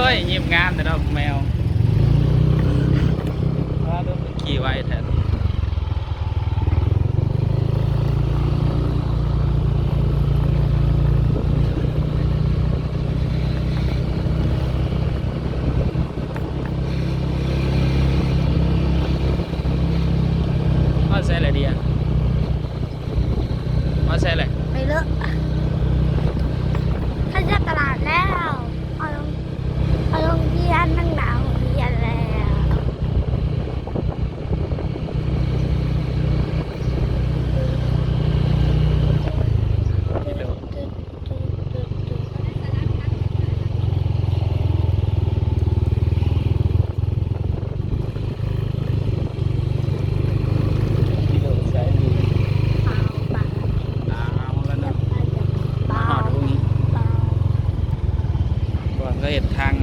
ເຮີ້ຍ ຍິບງາມແທ້ດອກແມວ. ວ້າ ລົດມັນຂີ່ໄວແທ້. ຮອດໃສລະເດຍ? ຮອດໃສແຫຼະ? ໄປເລີຍ ຂ້າຈະຕະຫຼາດແລ້ວ. ເອົາລົງ ເອົາລົງຮຽນ ນັ່ງໜ້າໂຮງຮຽນແລ້ວ. ເຂົາເຮັດທາງ